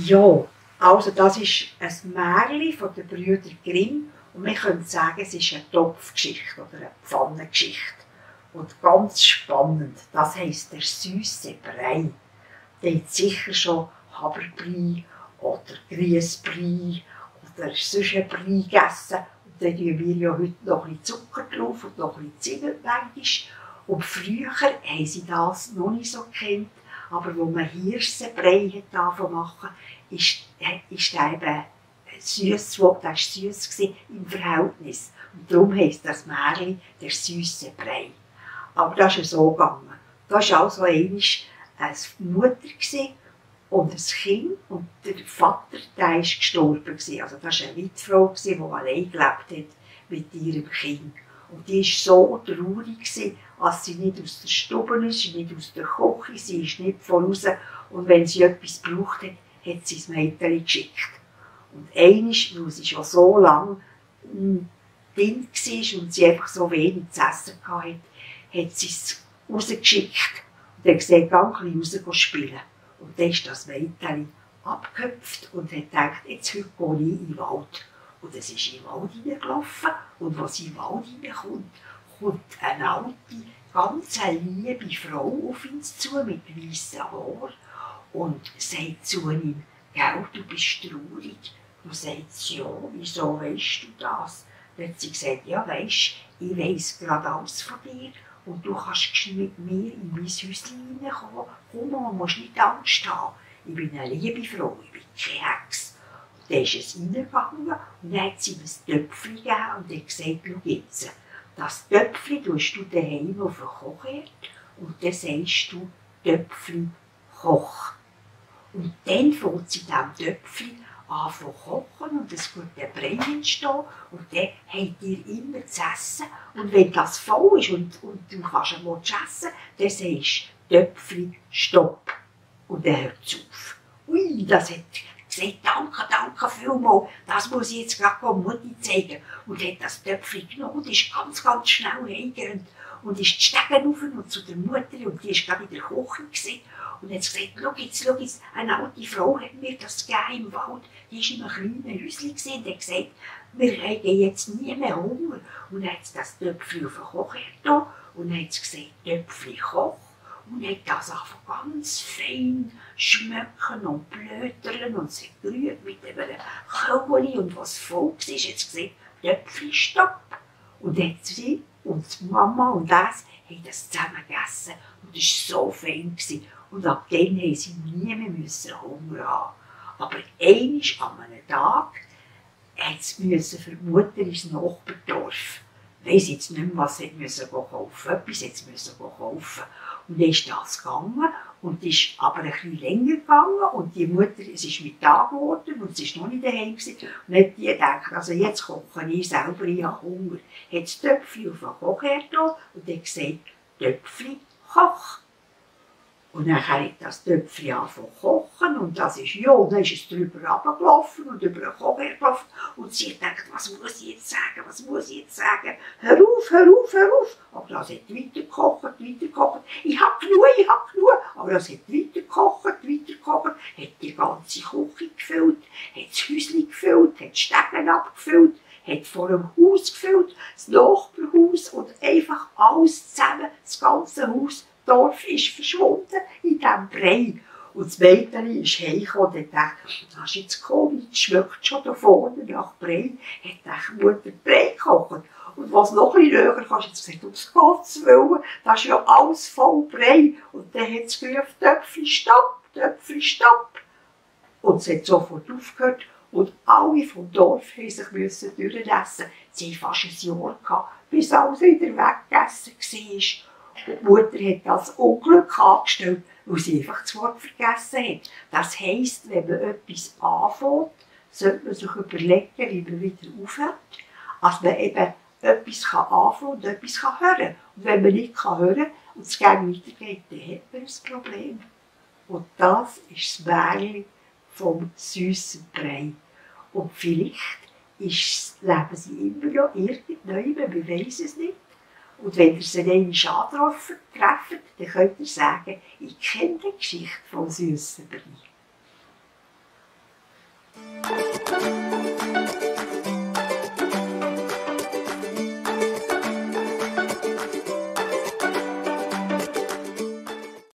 Ja, also das ist ein Märchen von den Brüdern Grimm und wir können sagen, es ist eine Topfgeschichte oder eine Pfannengeschichte. Und ganz spannend, das heisst der süße Brei. Der hat sicher schon Haferbrei oder Grüßbrei oder sonst einen Brei gegessen. Und dann tun wir ja heute noch ein bisschen Zucker drauf und noch ein bisschen Zimt manchmal. Und früher haben sie das noch nicht so gekannt, aber wo man Hirsenbrei machen ist der eben süß, der war süß im Verhältnis. Und darum heisst das Märchen der süße Brei. Aber das ist so gegangen. Da war also einmal eine Mutter und ein Kind und der Vater der ist gestorben. Also das war eine Witwe, die allein gelebt hat mit ihrem Kind. Und die war so traurig, als sie nicht aus der Stube ist, nicht aus der Küche, sie ist nicht voraus. Und wenn sie etwas braucht hat, hat sie das Mädchen geschickt. Und einmal, weil sie schon so lange drin war und sie einfach so wenig zu essen hatte, hat sie es rausgeschickt und hat gesagt, geh ein bisschen raus spielen. Und dann ist das Mädchen abgehüpft und hat gedacht, jetzt heute gehe ich in den Wald. Und es ist in den Wald hineingelaufen und als sie in den Wald hineinkommt, kommt eine alte, ganz liebe Frau auf ihn zu mit weißen Haaren und sagt zu ihm, «Gell, du bist traurig.» Und sagt sie, «Ja, wieso weisst du das?» Dann hat sie gesagt, «Ja, weisst, ich weiss gerade alles von dir und du kannst mit mir in mein Häuschen reinkommen. Komm, du musst nicht Angst haben. Ich bin eine liebe Frau, ich bin keine Hexe.» Und dann ist es reingegangen und dann hat sie ihm ein Töpfchen gegeben und hat gesagt, «Schau jetzt, das Töpfchen tust du daheim auf den Kochherd und dann sagst du Töpfchen Koch.» Und dann fängt sie diesem Töpfchen an zu kochen und es wird der Brei entstehen und dann habt ihr immer zu essen. Und wenn das voll ist und du kannst einmal essen, dann sagst du Töpfchen Stopp. Und dann hört es auf. Ui, das hat gesagt, danke vielmals, das muss ich jetzt gerade Mutti zeigen. Und hat das Töpfchen genommen und ist ganz schnell heimgerannt und ist die Stege rauf und zu der Mutter und die war gerade in der Küche. Und hat gesagt, schau jetzt, eine alte Frau hat mir das gegeben im Wald, die war in einem kleinen Häuschen und hat gesagt, wir haben jetzt nie mehr Hunger. Und dann hat sie das Töpfchen auf den Kochherd getan und dann hat sie gesagt, Töpfchen Koch. Und hat das angefangen ganz fein schmecken und blöterlen und sie gerührt mit einem Köhli und was voll war, hat sie gesagt, Töpfchen Stopp. Und dann hat sie und die Mama und das haben das zusammen gegessen und es war so fein. Und ab dann mussten sie nie mehr Hunger haben. Aber einmal an einem Tag musste für die Mutter ins Nachbardorf. Ich weiss jetzt nicht mehr, was sie kaufen. Etwas musste sie kaufen. Und dann ist das gegangen und ist aber ein bisschen länger gegangen und die Mutter, es ist Mittag geworden und sie war noch nicht daheim gewesen. Und dann hat die gedacht, also jetzt koche ich selber, ich habe Hunger. Hat das Töpfchen auf den Kochherd getan und hat gesagt, Töpfchen Koch. Und dann hat das Töpfchen angefangen zu kochen und das ist, ja, dann ist es drüber runtergelaufen und über den Kochherd gelaufen und sie hat gedacht, was muss ich jetzt sagen, was muss ich jetzt sagen, hör auf, hör auf, hör auf. Aber das hat weitergekocht, ich hab genug, aber das hat weitergekocht, hat die ganze Küche gefüllt, hat das Häuschen gefüllt, hat die Stegen abgefüllt, hat vor dem Haus gefüllt, das Nachbarhaus und einfach alles zusammen, das ganze Haus. Das Dorf ist verschwunden in diesem Brei. Und das Mädchen ist heimgekommen und dachte, das ist jetzt komisch, es schmeckt schon da vorne nach Brei. Hat die Mutter Brei gekocht. Und was noch ein bisschen näher kannst, hat sie gesagt, um Gottes Willen, das ist ja alles voll Brei. Und dann hat sie gerufen, Töpfchen Stopp, Töpfchen Stopp. Und sie hat sofort aufgehört. Und alle vom Dorf mussten sich durchessen. Sie hatten fast ein Jahr gehabt, bis alles wieder weggegessen war. Und die Mutter hat das Unglück angestellt, weil sie einfach das Wort vergessen hat. Das heisst, wenn man etwas anfängt, sollte man sich überlegen, wie man wieder aufhört. Also man eben etwas anfangen und etwas hören kann. Und wenn man nicht hören kann und es gerne weitergeht, dann hat man ein Problem. Und das ist das Märchen vom süßen Brei. Und vielleicht leben sie immer noch irgendjemand, wir weiss es nicht. Und wenn ihr sie einmal antreffen, dann könnt ihr sagen, ich kenne die Geschichte vom süßen Brei.